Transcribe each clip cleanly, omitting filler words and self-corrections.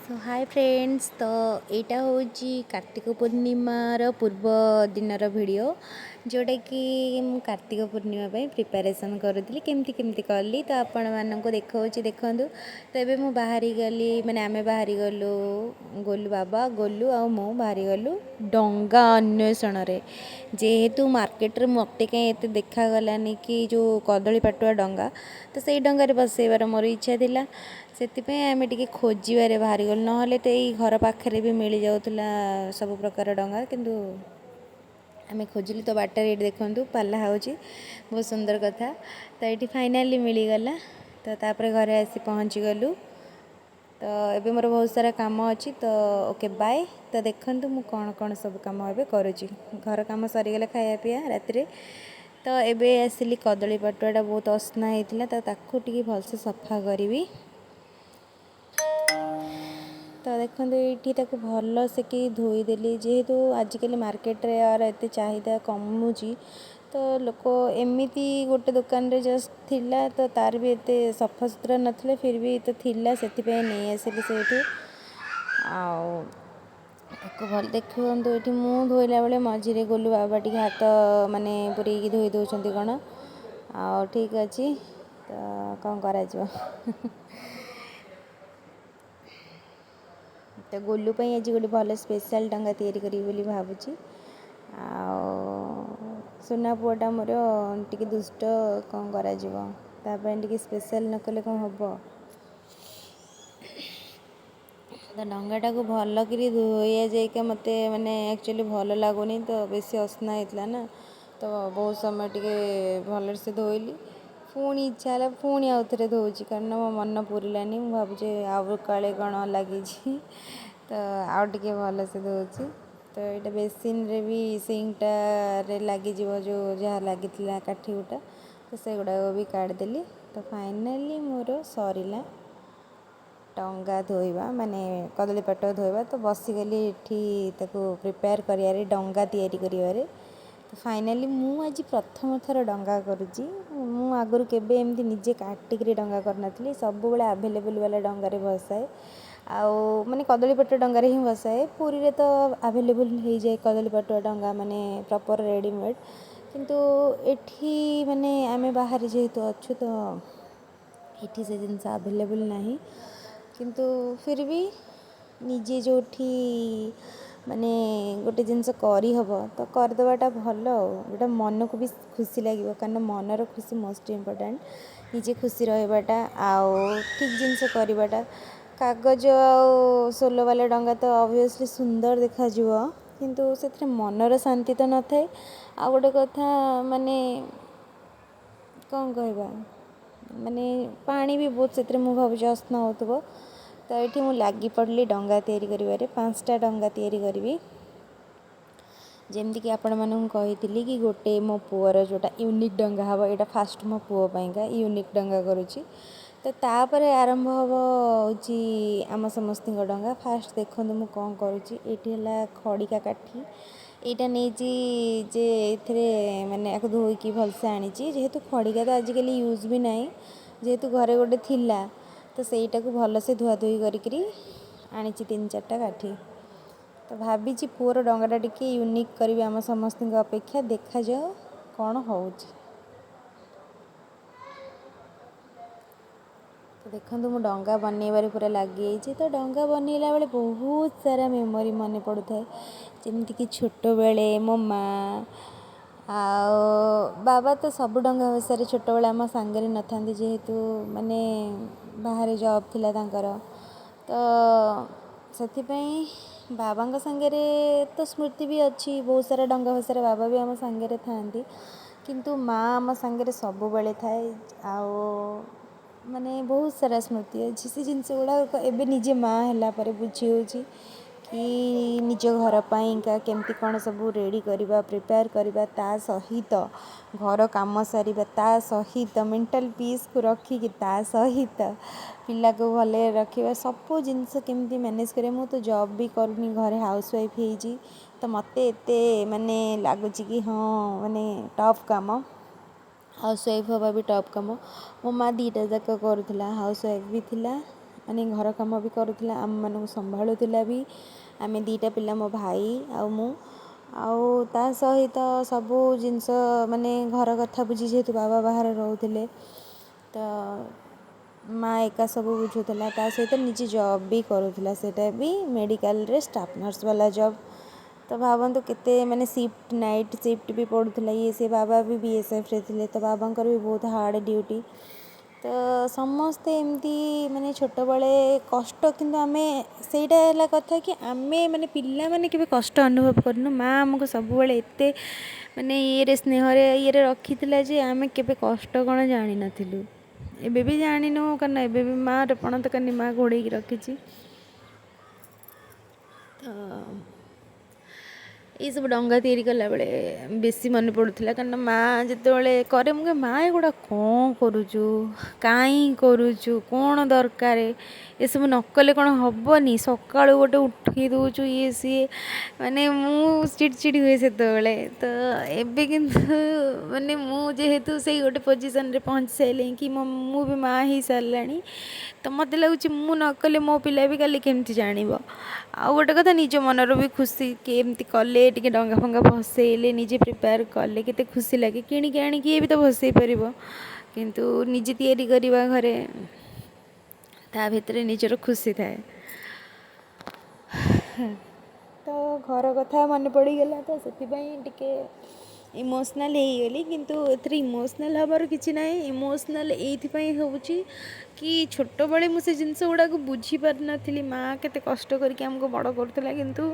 Show ହାଏ friends, ତ ଏଇଟା ହେଉଛି କାର୍ତ୍ତିକ ପୂର୍ଣ୍ଣିମାର ପୂର୍ବ ଦିନର ଭିଡ଼ିଓ, ଯେଉଁଟାକି ମୁଁ କାର୍ତ୍ତିକ ପୂର୍ଣ୍ଣିମା ପାଇଁ ପ୍ରିପାରେସନ୍ କରୁଥିଲି। କେମିତି କେମିତି କଲି ତ ଆପଣମାନଙ୍କୁ ଦେଖାଉଛି, ଦେଖନ୍ତୁ। ତ ଏବେ ମୁଁ ବାହାରି ଗଲି, ମାନେ ଆମେ ବାହାରି ଗଲୁ, ଗୋଲୁ ବାବା, ଗୋଲୁ ଆଉ ମୁଁ ବାହାରି ଗଲୁ ଡଙ୍ଗା ଅନ୍ୱେଷଣରେ। ଯେହେତୁ ମାର୍କେଟରେ ମୋତେ କାହିଁ ଏତେ ଦେଖାଗଲାନି କି ଯେଉଁ କଦଳୀ ପାଟୁଆ ଡଙ୍ଗା, ତ ସେଇ ଡଙ୍ଗାରେ ବସେଇବାର ମୋର ଇଚ୍ଛା ଥିଲା, ସେଥିପାଇଁ ଆମେ ଟିକେ ଖୋଜିବାରେ ବାହାରିଗଲୁ। ନହେଲେ ତ ଏଇ ଘର ପାଖରେ ବି ମିଳିଯାଉଥିଲା ସବୁ ପ୍ରକାର ଡଙ୍ଗା, କିନ୍ତୁ ଆମେ ଖୋଜିଲୁ। ତ ବାଟରେ ଏଇଠି ଦେଖନ୍ତୁ ପାଲା ହେଉଛି, ବହୁତ ସୁନ୍ଦର କଥା। ତ ଏଇଠି ଫାଇନାଲି ମିଳିଗଲା। ତ ତାପରେ ଘରେ ଆସି ପହଞ୍ଚିଗଲୁ। ତ ଏବେ ମୋର ବହୁତ ସାରା କାମ ଅଛି, ତ ଓକେ ବାଏ। ତ ଦେଖନ୍ତୁ ମୁଁ କ'ଣ କ'ଣ ସବୁ କାମ ଏବେ କରୁଛି। ଘର କାମ ସରିଗଲା, ଖାଇବା ପିଇବା ରାତିରେ। ତ ଏବେ ଆସିଲି, କଦଳୀ ପାଟୁଆଟା ବହୁତ ଅସନା ହେଇଥିଲା, ତ ତାକୁ ଟିକେ ଭଲସେ ସଫା କରିବି। ତ ଦେଖନ୍ତୁ, ଏଇଠି ତାକୁ ଭଲସେ କି ଧୋଇଦେଲି। ଯେହେତୁ ଆଜିକାଲି ମାର୍କେଟରେ ୟାର ଏତେ ଚାହିଦା କମୁଛି, ତ ଲୋକ ଏମିତି ଗୋଟେ ଦୋକାନରେ ଜଷ୍ଟ ଥିଲା, ତ ତାର ବି ଏତେ ସଫାସୁତୁରା ନଥିଲା, ଫିର୍ ବି ତ ଥିଲା, ସେଥିପାଇଁ ନେଇ ଆସିଲି ସେଇଠୁ। ଆଉ ତାକୁ ଭଲ ଦେଖନ୍ତୁ, ଏଇଠି ମୁଁ ଧୋଇଲା ବେଳେ ମଝିରେ ଗୋଲୁ ବାବା ଟିକେ ହାତ ମାନେ ପୂରେଇକି ଧୋଇ ଦେଉଛନ୍ତି କ'ଣ। ଆଉ ଠିକ୍ ଅଛି, ତ କ'ଣ କରାଯିବ? ତ ଗୋଲୁ ପାଇଁ ଆଜି ଗୋଟେ ଭଲ ସ୍ପେଶାଲ୍ ଡଙ୍ଗା ତିଆରି କରିବି ବୋଲି ଭାବୁଛି। ଆଉ ସୁନା ପୁଅଟା ମୋର ଟିକେ ଦୁଷ୍ଟ, କ'ଣ କରାଯିବ? ତା ପାଇଁ ଟିକେ ସ୍ପେଶାଲ୍ ନ କଲେ କ'ଣ ହେବ? ତ ଡଙ୍ଗାଟାକୁ ଭଲ କରି ଧୋଇବା ଯାଇକା ମୋତେ ମାନେ ଆକ୍ଚୁଆଲି ଭଲ ଲାଗୁନି। ତ ବେଶୀ ଅସନା ହେଇଥିଲା ନା, ତ ବହୁତ ସମୟ ଟିକେ ଭଲରେ ସେ ଧୋଇଲି। ପୁଣି ଇଚ୍ଛା ହେଲା, ପୁଣି ଆଉ ଥରେ ଧୋଉଛି, କାରଣ ମୋ ମନ ପୁରିଲାନି। ମୁଁ ଭାବୁଛି ଆଉ କାଳେ କ'ଣ ଲାଗିଛି, ତ ଆଉ ଟିକେ ଭଲସେ ଧୋଉଛି। ତ ଏଇଟା ବେସିନ୍ରେ ବି ସିଙ୍କଟାରେ ଲାଗିଯିବ, ଯେଉଁ ଯାହା ଲାଗିଥିଲା କାଠି ଗୁଟା, ତ ସେଗୁଡ଼ାକ ବି କାଢ଼ିଦେଲି। ତ ଫାଇନାଲି ମୋର ସରିଲା ଡଙ୍ଗା ଧୋଇବା, ମାନେ କଦଳୀ ପାଟୁଆ ଧୋଇବା। ତ ବସିଗଲି ଏଠି ତାକୁ ପ୍ରିପେୟାର କରିବାରେ, ଡଙ୍ଗା ତିଆରି କରିବାରେ। ତ ଫାଇନାଲି ମୁଁ ଆଜି ପ୍ରଥମ ଥର ଡଙ୍ଗା କରୁଛି। ମୁଁ ଆଗରୁ କେବେ ଏମିତି ନିଜେ କାଟିକିରି ଡଙ୍ଗା କରିନଥିଲି। ସବୁବେଳେ ଆଭେଲେବୁଲ୍ ବାଲା ଡଙ୍ଗାରେ ବସାଏ, ଆଉ ମାନେ କଦଳୀ ପାଟୁଆ ଡଙ୍ଗାରେ ହିଁ ବସାଏ। ପୁରୀରେ ତ ଆଭେଲେବୁଲ୍ ହେଇଯାଏ କଦଳୀ ପାଟୁଆ ଡଙ୍ଗା, ମାନେ ପ୍ରପର୍ ରେଡ଼ିମେଡ଼୍। କିନ୍ତୁ ଏଠି ମାନେ ଆମେ ବାହାରେ ଯେହେତୁ ଅଛୁ, ତ ଏଠି ସେ ଜିନିଷ ଆଭେଲେବୁଲ୍ ନାହିଁ। କିନ୍ତୁ ଫିର୍ ବି ନିଜେ ଯେଉଁଠି ମାନେ ଗୋଟେ ଜିନିଷ କରିହେବ, ତ କରିଦେବାଟା ଭଲ, ଆଉ ଗୋଟେ ମନକୁ ବି ଖୁସି ଲାଗିବ, କାରଣ ମନର ଖୁସି ମୋଷ୍ଟ ଇମ୍ପୋର୍ଟାଣ୍ଟ। ନିଜେ ଖୁସି ରହିବାଟା ଆଉ ଠିକ୍ ଜିନିଷ କରିବାଟା। କାଗଜ ଆଉ ସୋଲ ବାଲା ଡଙ୍ଗା ତ ଅବଭିୟସଲି ସୁନ୍ଦର ଦେଖାଯିବ, କିନ୍ତୁ ସେଥିରେ ମନର ଶାନ୍ତି ତ ନଥାଏ। ଆଉ ଗୋଟେ କଥା, ମାନେ କ'ଣ କହିବା, ମାନେ ପାଣି ବି ବହୁତ ସେଥିରେ ମୁଁ ଭାବୁଛି ଅସନା ହେଉଥିବ। ତ ଏଇଠି ମୁଁ ଲାଗି ପଡ଼ିଲି ଡଙ୍ଗା ତିଆରି କରିବାରେ। 5ଟା ଡଙ୍ଗା ତିଆରି କରିବି, ଯେମିତିକି ଆପଣମାନଙ୍କୁ କହିଥିଲି କି ଗୋଟେ ମୋ ପୁଅର ଯେଉଁଟା ୟୁନିକ୍ ଡଙ୍ଗା ହେବ। ଏଇଟା ଫାଷ୍ଟ ମୋ ପୁଅ ପାଇଁକା ୟୁନିକ୍ ଡଙ୍ଗା କରୁଛି। ତ ତାପରେ ଆରମ୍ଭ ହେବ ହେଉଛି ଆମ ସମସ୍ତଙ୍କ ଡଙ୍ଗା। ଫାଷ୍ଟ ଦେଖନ୍ତୁ ମୁଁ କ'ଣ କରୁଛି। ଏଇଠି ହେଲା ଖଡ଼ିକା କାଠି। ଏଇଟା ନେଇଛି ଯେ ଏଥିରେ ମାନେ ୟାକୁ ଧୋଇକି ଭଲସେ ଆଣିଛି। ଯେହେତୁ ଖଡ଼ିକା ତ ଆଜିକାଲି ୟୁଜ୍ ବି ନାହିଁ, ଯେହେତୁ ଘରେ ଗୋଟେ ଥିଲା, ତ ସେଇଟାକୁ ଭଲସେ ଧୁଆଧୁଇ କରିକିରି ଆଣିଛି ତିନି ଚାରିଟା କାଠି। ତ ଭାବିଛି ପୁଅର ଡଙ୍ଗାଟା ଟିକେ ୟୁନିକ୍ କରିବି ଆମ ସମସ୍ତଙ୍କ ଅପେକ୍ଷା। ଦେଖାଯାଉ କ'ଣ ହେଉଛି। ତ ଦେଖନ୍ତୁ, ମୁଁ ଡଙ୍ଗା ବନେଇବାରେ ପୁରା ଲାଗିଯାଇଛି। ତ ଡଙ୍ଗା ବନେଇଲା ବେଳେ ବହୁତ ସାରା ମେମୋରି ମନେ ପଡ଼ୁଥାଏ, ଯେମିତିକି ଛୋଟବେଳେ ମୋ ମା' ଆଉ ବାବା ତ ସବୁ ଡଙ୍ଗା ଭସାରେ ଛୋଟବେଳେ ଆମ ସାଙ୍ଗରେ ନଥାନ୍ତି, ଯେହେତୁ ମାନେ ବାହାରେ ଜବ୍ ଥିଲା ତାଙ୍କର। ତ ସେଥିପାଇଁ ବାବାଙ୍କ ସାଙ୍ଗରେ ତ ସ୍ମୃତି ବି ଅଛି, ବହୁତ ସାରା ଡଙ୍ଗା ଭସାରେ ବାବା ବି ଆମ ସାଙ୍ଗରେ ଥାଆନ୍ତି। କିନ୍ତୁ ମା' ଆମ ସାଙ୍ଗରେ ସବୁବେଳେ ଥାଏ, ଆଉ ମାନେ ବହୁତ ସାରା ସ୍ମୃତି ଅଛି। ସେ ଜିନିଷ ଗୁଡ଼ାକ ଏବେ ନିଜେ ମା' ହେଲା ପରେ ବୁଝି ହେଉଛି କି ନିଜ ଘର ପାଇଁକା କେମିତି କ'ଣ ସବୁ ରେଡ଼ି କରିବା, ପ୍ରିପେୟାର କରିବା, ତା ସହିତ ଘର କାମ ସାରିବା, ତା ସହିତ ମେଣ୍ଟାଲ୍ ପିସ୍କୁ ରଖିକି, ତା ସହିତ ପିଲାକୁ ଭଲରେ ରଖିବା, ସବୁ ଜିନିଷ କେମିତି ମ୍ୟାନେଜ୍ କରିବା। ମୁଁ ତ ଜବ୍ ବି କରୁନି, ଘରେ ହାଉସ୍ ୱାଇଫ୍ ହେଇଛି, ତ ମୋତେ ଏତେ ମାନେ ଲାଗୁଛି କି ହଁ, ମାନେ ଟଫ୍ କାମ। ହାଉସ୍ ୱାଇଫ୍ ହେବା ବି ଟଫ୍ କାମ। ମୋ ମା' ଦୁଇଟା ଯାକ କରୁଥିଲା, ହାଉସ୍ ୱାଇଫ୍ ବି ଥିଲା ମାନେ ଘର କାମ ବି କରୁଥିଲା, ଆମମାନଙ୍କୁ ସମ୍ଭାଳୁଥିଲା ବି। ଆମେ ଦୁଇଟା ପିଲା, ମୋ ଭାଇ ଆଉ ମୁଁ। ଆଉ ତା ସହିତ ସବୁ ଜିନିଷ ମାନେ ଘର କଥା ବୁଝି, ଯେହେତୁ ବାବା ବାହାରେ ରହୁଥିଲେ ତ ମା ଏକା ସବୁ ବୁଝୁଥିଲା। ତା ସହିତ ନିଜେ ଜବ୍ ବି କରୁଥିଲା, ସେଇଟା ବି ମେଡ଼ିକାଲରେ ଷ୍ଟାଫ୍ ନର୍ସ ବାଲା ଜବ୍। ତ ଭାବନ୍ତୁ କେତେ ମାନେ ସିଫ୍ଟ, ନାଇଟ୍ ସିଫ୍ଟ ବି ପଡ଼ୁଥିଲା ଇଏ ସେ। ବାବା ବି ବିଏସ୍ଏଫ୍ରେ ଥିଲେ, ତ ବାବାଙ୍କର ବି ବହୁତ ହାର୍ଡ଼ ଡ୍ୟୁଟି। ତ ସମସ୍ତେ ଏମିତି ମାନେ ଛୋଟବେଳେ କଷ୍ଟ, କିନ୍ତୁ ଆମେ ସେଇଟା ହେଲା କଥା କି ଆମେ ମାନେ ପିଲାମାନେ କେବେ କଷ୍ଟ ଅନୁଭବ କରିନୁ। ମା ଆମକୁ ସବୁବେଳେ ଏତେ ମାନେ ଇଏରେ ସ୍ନେହରେ ଇଏରେ ରଖିଥିଲା ଯେ ଆମେ କେବେ କଷ୍ଟ କ'ଣ ଜାଣିନଥିଲୁ। ଏବେ ବି ଜାଣିନୁ, କାରଣ ଏବେ ବି ମାଆର ପଣତ କାନି ମା ଘୋଡ଼େଇକି ରଖିଛି। ତ ଏଇସବୁ ଡଙ୍ଗା ତିଆରି କଲାବେଳେ ବେଶୀ ମନେ ପଡ଼ୁଥିଲା, କାରଣ ମା ଯେତେବେଳେ କରେ ମୁଁ କହେ, ମା ଏଗୁଡ଼ା କ'ଣ କରୁଛୁ, କାହିଁ କରୁଛୁ, କ'ଣ ଦରକାର ଏସବୁ, ନ କଲେ କ'ଣ ହେବନି, ସକାଳୁ ଗୋଟେ ଉଠେଇ ଦେଉଛୁ ଇଏ ସିଏ, ମାନେ ମୁଁ ଚିଡ଼ିଚିଡ଼ି ହୁଏ ସେତେବେଳେ। ତ ଏବେ କିନ୍ତୁ ମାନେ ମୁଁ ଯେହେତୁ ସେଇ ଗୋଟେ ପୋଜିସନ୍ରେ ପହଞ୍ଚି ସାରିଲିଣି କି ମୁଁ ବି ମା ହେଇସାରିଲାଣି, ତ ମୋତେ ଲାଗୁଛି ମୁଁ ନ କଲେ ମୋ ପିଲା ବି କାଲି କେମିତି ଜାଣିବ। ଆଉ ଗୋଟେ କଥା, ନିଜ ମନର ବି ଖୁସି କି ଏମିତି କଲେ, ଟିକେ ଡଙ୍ଗା ଫଙ୍ଗା ଭସେଇଲେ, ନିଜେ ପ୍ରିପେୟାର କଲେ କେତେ ଖୁସି ଲାଗେ। କିଣିକି ଆଣିକି ବି ତ ଭସେଇ ପାରିବ, କିନ୍ତୁ ନିଜେ ତିଆରି କରିବା ଘରେ ତା ଭିତରେ ନିଜର ଖୁସି ଥାଏ। ତ ଘର କଥା ମନେ ପଡ଼ିଗଲା, ତ ସେଥିପାଇଁ ଟିକେ ଇମୋସନାଲ୍ ହେଇଗଲି। କିନ୍ତୁ ଏଥିରେ ଇମୋସନାଲ୍ ହେବାର କିଛି ନାହିଁ। ଇମୋସନାଲ୍ ଏଇଥିପାଇଁ ହେଉଛି କି ଛୋଟବେଳେ ମୁଁ ସେ ଜିନିଷ ଗୁଡ଼ାକୁ ବୁଝିପାରିନଥିଲି, ମା କେତେ କଷ୍ଟ କରିକି ଆମକୁ ବଡ଼ କରୁଥିଲା। କିନ୍ତୁ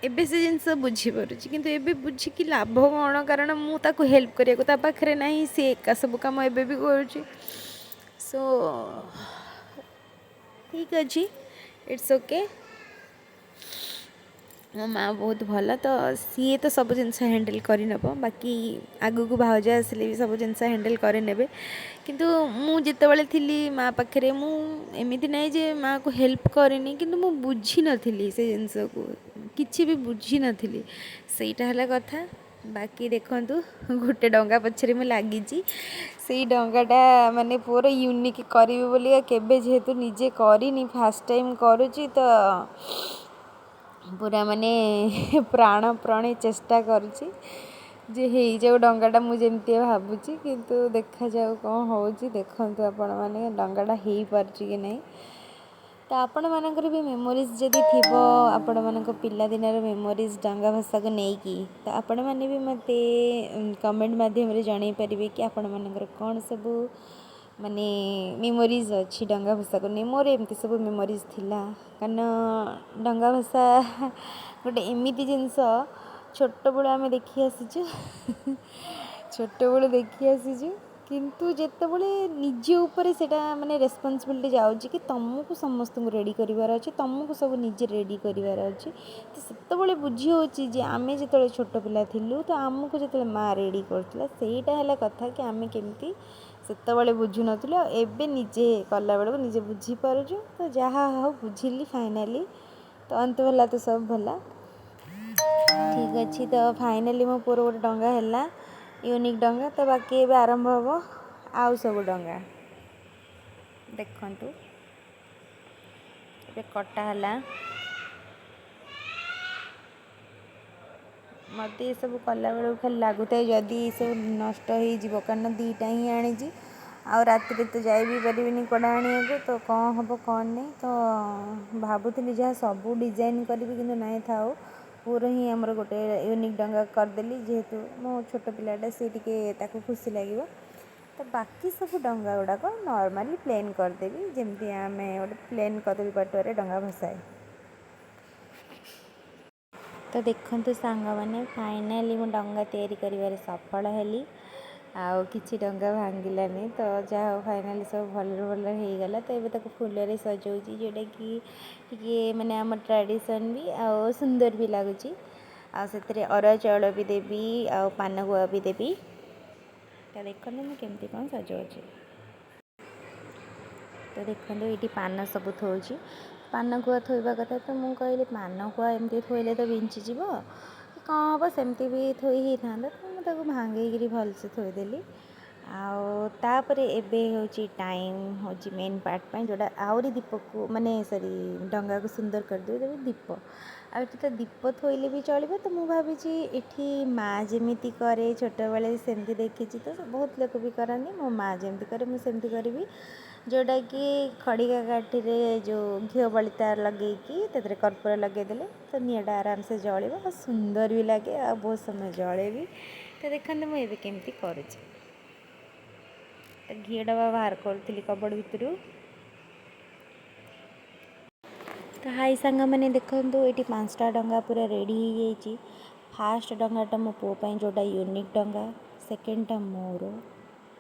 ଏବେ ସେ ଜିନିଷ ବୁଝିପାରୁଛି, କିନ୍ତୁ ଏବେ ବୁଝିକି ଲାଭ କ'ଣ, କାରଣ ମୁଁ ତାକୁ ହେଲ୍ପ କରିବାକୁ ତା ପାଖରେ ନାହିଁ, ସେ ଏକା ସବୁ କାମ ଏବେ ବି କରୁଛି। ସୋ ଠିକ୍ ଅଛି, it's okay. ମୋ ମା ବହୁତ ଭଲ, ତ ସିଏ ତ ସବୁ ଜିନିଷ ହ୍ୟାଣ୍ଡେଲ୍ କରିନେବ। ବାକି ଆଗକୁ ଭାଉଜ ଆସିଲେ ବି ସବୁ ଜିନିଷ ହ୍ୟାଣ୍ଡେଲ୍ କରିନେବେ। କିନ୍ତୁ ମୁଁ ଯେତେବେଳେ ଥିଲି ମା ପାଖରେ, ମୁଁ ଏମିତି ନାହିଁ ଯେ ମାଆକୁ ହେଲ୍ପ କରିନି, କିନ୍ତୁ ମୁଁ ବୁଝିନଥିଲି ସେ ଜିନିଷକୁ, କିଛି ବି ବୁଝିନଥିଲି, ସେଇଟା ହେଲା କଥା। ବାକି ଦେଖନ୍ତୁ, ଗୋଟେ ଡଙ୍ଗା ପଛରେ ମୁଁ ଲାଗିଛି। ସେଇ ଡଙ୍ଗାଟା ମାନେ ପୁଅର ୟୁନିକ୍ କରିବି ବୋଲି କେବେ ଯେହେତୁ ନିଜେ କରିନି, ଫାର୍ଷ୍ଟ ଟାଇମ୍ କରୁଛି, ତ ପୁରା ମାନେ ପ୍ରାଣପ୍ରଣେ ଚେଷ୍ଟା କରୁଛି ଯେ ହେଇଯାଉ ଡଙ୍ଗାଟା ମୁଁ ଯେମିତି ଭାବୁଛି। କିନ୍ତୁ ଦେଖାଯାଉ କ'ଣ ହେଉଛି। ଦେଖନ୍ତୁ ଆପଣମାନେ, ଡଙ୍ଗାଟା ହେଇପାରୁଛି କି ନାହିଁ। ତ ଆପଣମାନଙ୍କର ବି ମେମୋରିଜ୍ ଯଦି ଥିବ, ଆପଣମାନଙ୍କ ପିଲାଦିନର ମେମୋରିଜ୍ ଡଙ୍ଗା ଭସାକୁ ନେଇକି, ତ ଆପଣମାନେ ବି ମୋତେ କମେଣ୍ଟ ମାଧ୍ୟମରେ ଜଣାଇ ପାରିବେ କି ଆପଣମାନଙ୍କର କ'ଣ ସବୁ ମାନେ ମେମୋରିଜ୍ ଅଛି ଡଙ୍ଗା ଭସାକୁ ନେଇ। ମୋର ଏମିତି ସବୁ ମେମୋରିଜ୍ ଥିଲା, କାରଣ ଡଙ୍ଗା ଭସା ଗୋଟେ ଏମିତି ଜିନିଷ ଛୋଟବେଳୁ ଆମେ ଦେଖି ଆସିଛୁ, ଛୋଟବେଳୁ ଦେଖି ଆସିଛୁ। କିନ୍ତୁ ଯେତେବେଳେ ନିଜ ଉପରେ ସେଇଟା ମାନେ ରେସ୍ପନ୍ସିବିଲିଟି ଯାଉଛି କି ତୁମକୁ ସମସ୍ତଙ୍କୁ ରେଡ଼ି କରିବାର ଅଛି, ତୁମକୁ ସବୁ ନିଜେ ରେଡ଼ି କରିବାର ଅଛି, ତ ସେତେବେଳେ ବୁଝି ହେଉଛି ଯେ ଆମେ ଯେତେବେଳେ ଛୋଟ ପିଲା ଥିଲୁ ତ ଆମକୁ ଯେତେବେଳେ ମା ରେଡ଼ି କରୁଥିଲା, ସେଇଟା ହେଲା କଥା କି ଆମେ କେମିତି ସେତେବେଳେ ବୁଝୁନଥିଲୁ, ଆଉ ଏବେ ନିଜେ କଲାବେଳକୁ ନିଜେ ବୁଝିପାରୁଛୁ। ତ ଯାହା ହଉ ବୁଝିଲି ଫାଇନାଲି, ତ ଅନ୍ତ ଭଲା ତ ସବୁ ଭଲ, ଠିକ୍ ଅଛି। ତ ଫାଇନାଲି ମୋ ପୁଅର ଗୋଟେ ଡଙ୍ଗା ହେଲା, ୟୁନିକ୍ ଡଙ୍ଗା। ତ ବାକି ଏବେ ଆରମ୍ଭ ହେବ ଆଉ ସବୁ ଡଙ୍ଗା। ଦେଖନ୍ତୁ, ଏବେ କଟା ହେଲା। ମୋତେ ଏସବୁ କଲାବେଳକୁ ଖାଲି ଲାଗୁଥାଏ ଯଦି ଏସବୁ ନଷ୍ଟ ହେଇଯିବ, କାରଣ ଦୁଇଟା ହିଁ ଆଣିଛି, ଆଉ ରାତିରେ ତ ଯାଇ ବି ପାରିବିନି କୁଆଡ଼େ ଆଣିବାକୁ, ତ କ'ଣ ହେବ କ'ଣ ନାହିଁ। ତ ଭାବୁଥିଲି ଯାହା ସବୁ ଡିଜାଇନ୍ କରିବି, କିନ୍ତୁ ନାଇଁ ଥାଉ, ପୁଅର ହିଁ ଆମର ଗୋଟେ ୟୁନିକ୍ ଡଙ୍ଗା କରିଦେଲି, ଯେହେତୁ ମୋ ଛୋଟ ପିଲାଟା, ସେ ଟିକେ ତାକୁ ଖୁସି ଲାଗିବ। ତ ବାକି ସବୁ ଡଙ୍ଗା ଗୁଡ଼ାକ ନର୍ମାଲି ପ୍ଲେନ୍ କରିଦେବି, ଯେମିତି ଆମେ ଗୋଟେ ପ୍ଲେନ୍ କଦଳୀ ପାଟୁଆରେ ଡଙ୍ଗା ଭସାଏ। ତ ଦେଖନ୍ତୁ ସାଙ୍ଗମାନେ, ଫାଇନାଲି ମୁଁ ଡଙ୍ଗା ତିଆରି କରିବାରେ ସଫଳ ହେଲି, ଆଉ କିଛି ଡଙ୍ଗା ଭାଙ୍ଗିଲାନି। ତ ଯାହା ହଉ, ଫାଇନାଲି ସବୁ ଭଲରେ ଭଲରେ ହେଇଗଲା। ତ ଏବେ ତାକୁ ଫୁଲରେ ସଜାଉଛି, ଯେଉଁଟାକି ଟିକେ ମାନେ ଆମ ଟ୍ରାଡ଼ିସନ୍ ବି ଆଉ ସୁନ୍ଦର ବି ଲାଗୁଛି। ଆଉ ସେଥିରେ ଅରୁଆ ଚାଉଳ ବି ଦେବି ଆଉ ପାନ ଗୁଆ ବି ଦେବି। ତ ଦେଖନ୍ତୁ ମୁଁ କେମିତି କ'ଣ ସଜାଉଛି। ତ ଦେଖନ୍ତୁ, ଏଇଠି ପାନ ସବୁ ଥୋଉଛି, ପାନ ଗୁଆ ଥୋଇବା କଥା। ତ ମୁଁ କହିଲି ପାନ ଗୁଆ ଏମିତି ଥୋଇଲେ ତ ବିଞ୍ଚିଯିବ କ'ଣ ହେବ, ସେମିତି ବି ଥୋଇ ହେଇଥାନ୍ତା। ତ ମୁଁ ତାକୁ ଭାଙ୍ଗିକିରି ଭଲସେ ଥୋଇଦେଲି। ଆଉ ତାପରେ ଏବେ ହେଉଛି ଟାଇମ୍ ହେଉଛି ମେନ୍ ପାର୍ଟ ପାଇଁ, ଯେଉଁଟା ଆହୁରି ଦୀପକୁ ମାନେ ସରି ଡଙ୍ଗାକୁ ସୁନ୍ଦର କରିଦେବ, ତେବେ ଦୀପ। ଆଉ ଏଠି ତ ଦୀପ ଥୋଇଲେ ବି ଚଳିବ। ତ ମୁଁ ଭାବିଛି ଏଠି ମାଆ ଯେମିତି କରେ, ଛୋଟବେଳେ ସେମିତି ଦେଖିଛି, ତ ବହୁତ ଲୋକ ବି କରନ୍ତି। ମୋ ମାଆ ଯେମିତି କରେ ମୁଁ ସେମିତି କରିବି, ଯେଉଁଟାକି ଖଡ଼ିକା କାଠିରେ ଯେଉଁ ଘିଅ ବଳିତା ଲଗେଇକି ତା ଦେହରେ କର୍ପୂର ଲଗେଇଦେଲେ ତ ନିଆଁଟା ଆରାମସେ ଜଳିବ ଆଉ ସୁନ୍ଦର ବି ଲାଗେ ଆଉ ବହୁତ ସମୟ ଜଳେ ବି। ତ ଦେଖନ୍ତୁ ମୁଁ ଏବେ କେମିତି କରୁଛି। ତ ଘିଅ ଡବା ବାହାର କରୁଥିଲି କବଡ଼ ଭିତରୁ। ତ ହାଇ ସାଙ୍ଗମାନେ, ଦେଖନ୍ତୁ ଏଇଠି 5ଟା ଡଙ୍ଗା ପୁରା ରେଡ଼ି ହେଇଯାଇଛି। ଫାଷ୍ଟ ଡଙ୍ଗାଟା ମୋ ପୁଅ ପାଇଁ, ଯେଉଁଟା ୟୁନିକ୍ ଡଙ୍ଗା। ସେକେଣ୍ଡଟା ମୋର,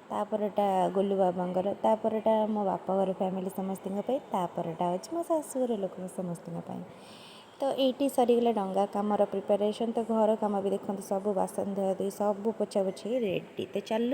ତାପରଟା ଗୋଲୁ ବାବାଙ୍କର, ତାପରଟା ମୋ ବାପଘର ଫ୍ୟାମିଲି ସମସ୍ତଙ୍କ ପାଇଁ, ତାପରଟା ଅଛି ମୋ ଶାଶୁଘର ଲୋକ ସମସ୍ତଙ୍କ ପାଇଁ। ତ ଏଇଠି ସରିଗଲା ଡଙ୍ଗା କାମର ପ୍ରିପାରେସନ୍। ତ ଘର କାମ ବି ଦେଖନ୍ତୁ, ସବୁ ବାସନ ଧୁଆ ଧୁଇ, ସବୁ ପୋଛା ପୋଛି ରେଡ଼ି। ତ ଚାଲୁ।